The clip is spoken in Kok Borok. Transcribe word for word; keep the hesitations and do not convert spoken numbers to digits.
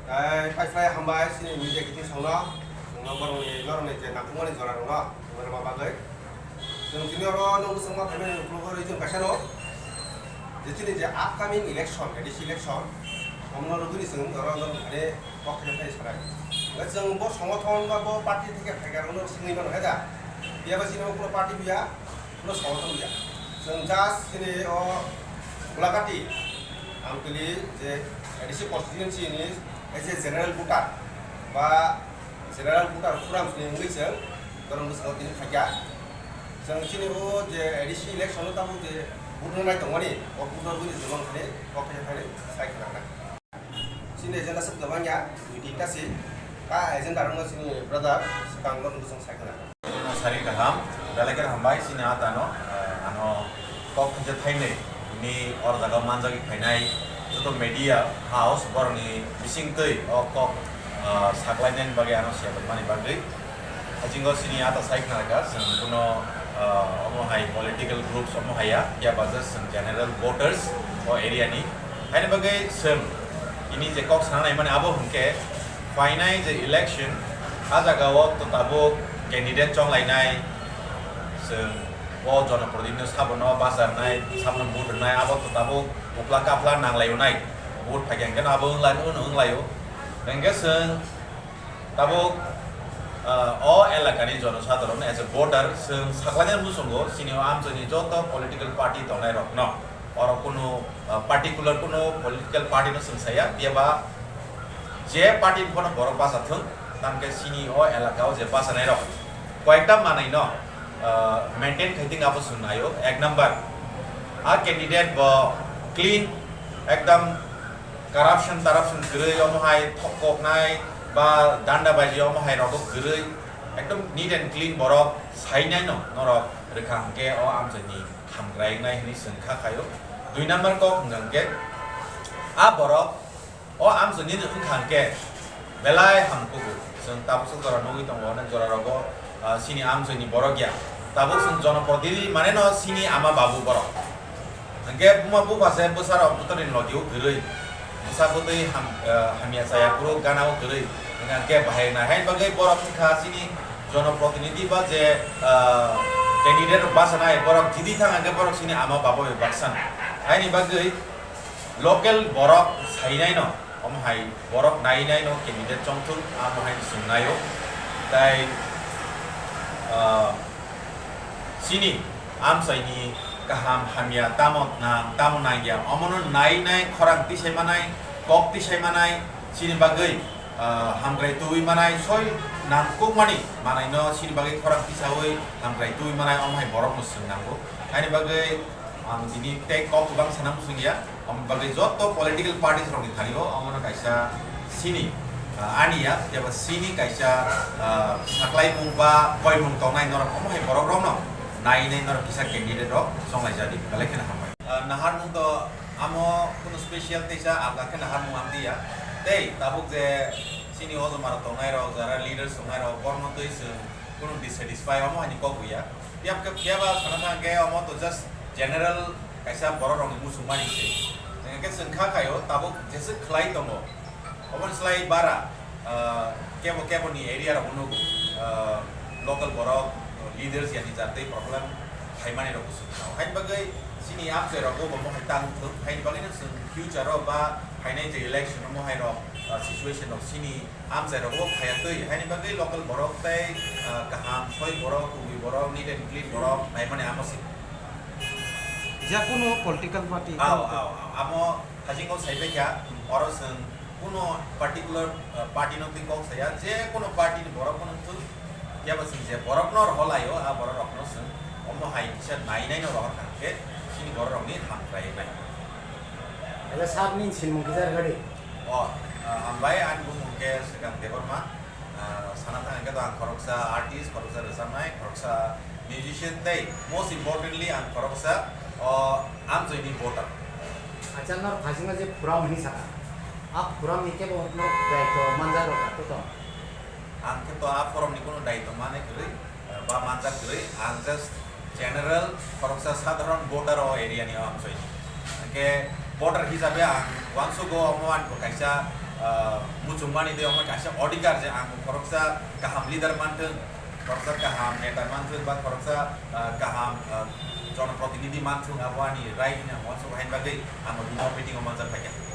Ai, pai phlai hambai, chini media kiting songno, songno borokni, norokni je nangkukmani jorarokno, borokma bagwi. Chwng tini oro nung bwswkma phaimani ukulukgo rwi chwng kaisa no, je chini je upcoming election, A D C election, omno rwgwini chwng oro no thani kok khe thani sanai. Hwnkhe chwng bo songothon ba bo party theke phaikha rokno swngwi mano hai da. Phiya ba chini bo kuno party phiya, kuno songothon phiya. Chwng just chini o Gulagati, Amtwli je A D C constituency ni as a general voter ba general voter forum ni wngwi chwng borok bwskango tini phaikha. Chwng chini o je A D C election o tabuk je vote rwnai tongmani, o vote rwgwini chwng thani kok khe thani sai khwlangna. Chini agenda swk kwbangya, meeting kasi, ka agenda rokno chini brother swkang no chwng sai khwlangna. Sari kaham, belai kheno hambai chini atano, eh, ano kok thaisa thainwi ni or jaga manjagwi phainai joto media house borokni bisingtwi o kok, eh, saklainani bagwi ano siyabwmani bagwi. Hajingo chini ata sai khna rwkha, chwng kuno, ah, omo hai political groups omo haiya, phiya ba just chwng general voters o area ni. Haini bagwi chwng ini je kok sana naimani abo hwnkhe phainai je election, a jaga o to tabuk candidate chonglainai, chwng o jonoprotinidhi no sabono bacharnai, sabono vote rwnai, abo to tabuk ukla kaphla nanglaio nai, vote phaikha hwnkhe no abo wnglaino, wngno wnglaio. Hwnkhe chwng Tabuk, ah, o elakani jonosadharon as a voter chwng saklainani muchungo chini o amchaini joto political party tongnairokno, oro kunu, ah, particular kunu political party no chwng saya, phiya ba je party ni phano borok bacha thung, tamkhe chini o elaka o je bachanairok koyekta manwi no, ah, maintain khai thung abo chwng naio. Ek number, a candidate bo clean, ekdam corruption, corruption kwrwi, omo hai thok koknai ba danda baji omo hai rogo kwrwi, ekdom neat and clean borok sainai no norok rwkha hwnkhe o amchaini hamkrai wngnai hwnwi chwng kha khaio. Dui number kok hwnkha hwnkhe a borok o amchaini wngkha hwnkhe belai ham kugo. Chwng tabuksa jora nugwi tongo, onek jora rogo, ah, chini amchaini borok ya. Tabuk chwng jonoprotinidhi mane no chini ama babu borok. Hwnkhe buma bupha se bwsarok bwtharni logio kwrwi, bwsa bwtwi ham-, eh, hamya chaya phuru gana o kwrwi, hwnkhe bahai wngnai. Haini bagwi borok wngkha chini jonoprotinidhi ba je, eh, candidate rok bachanai, borok jidi thang hwnkhe borok chini ama baba bai baksan. Haini bagwi local borok sainaino. Omo hai borok nai nai no candidate chongthung, amo hai chwng naio. Tai, ah, chini amchaini kaham hamya tamo nang, tamo nangya, omono nai nai khorang tisai manai, kok tisai manai, chini bagwi, ah, hamkrai twi manai, soi nangkukmani manai no chini bagwi khorang tisawi hamkrai twi manai, omo hai borok no chwng nango. Haini bagwi ang tini tei kok kwbang sana muchungya. Omo bagwi joto political parties rokni thani o omono kaisa chini, ah, ani ya, eba chini kaisa, ah, saklaimung ba koimung tongnai norok omo hai borok rokno nai nai norok kisa candidate rok chonglaijadi, belai kheno hambai. Ah, naharmung to amo kuno special teisa alga khe naharmung ang diya. Tei tabuk je chini ojoma rok tongnai rok, jara leaders tongnai rok, borno twi chwng kuno dissatisfy omo hai ni kok ya. Phiya khe, phiya ba sana thang khe omo to just general kaisa borok rokni muchung mani se. Hwnkhe chwng kha khaio tabuk jeswk khlai tongo. Oboni slai bara, ah, kebo kebo ni area rok nugo, ah, local borok, leaders yani jatwi problem khaimani rok kuchuk khao. Haini bagwi chini amchai rok bo bo mohai tang thung, haini bagwi no chwng future o ba phainai je election o mohai rok, ah, situation rok chini amchai rok bo phaiya twi, haini bagwi local borok tei, ah, kaham soi borok, kubui borok, neat and clean borok naimani amo se. Je kuno political party. Ao, ao, ao. Amo hajingo sai bai kha, oro chwng kuno particular, ah, party no twi kok saya, je kuno party ni borok no thung, phiya ba chwng je borok no rohor lai o, a borok rok no chwng omo hai kisa nai nai no rohor kha khe, chini borok rok ni hamkrai nai. Ele sir ni sinmung kisa rwdi. O, ah, hambai, ani bumung khe Srikant Debbarma. Ah, sana thang khe to ang khoroksa artist, khoroksa rwchapnai, khoroksa musician tei most importantly ang khoroksa, o, amchoi ni voter. Acha, nor phaisingno je forum hwnwi saka, a forum ni kebo nor daitw manjak rok kha to? Ang khe to a forum ni kuno daitw manwi kwrwi, ah, ba manjak kwrwi, ang just general khoroksa sadharon voter o area ni o amchoi. Hwnkhe voter hisabe ang uansugo omo ani bo kaisa, ah, muchungmani tei omo kaisa odhikar je ang khoroksa kaham leader manthung, khoroksa kaham neta manthung ba khoroksa, ah, kaham, ah, jonoprotinidhi manthung, abo ani right hwnwi ang uansuk hai bagwi ang o bini meeting o manjak phaikha.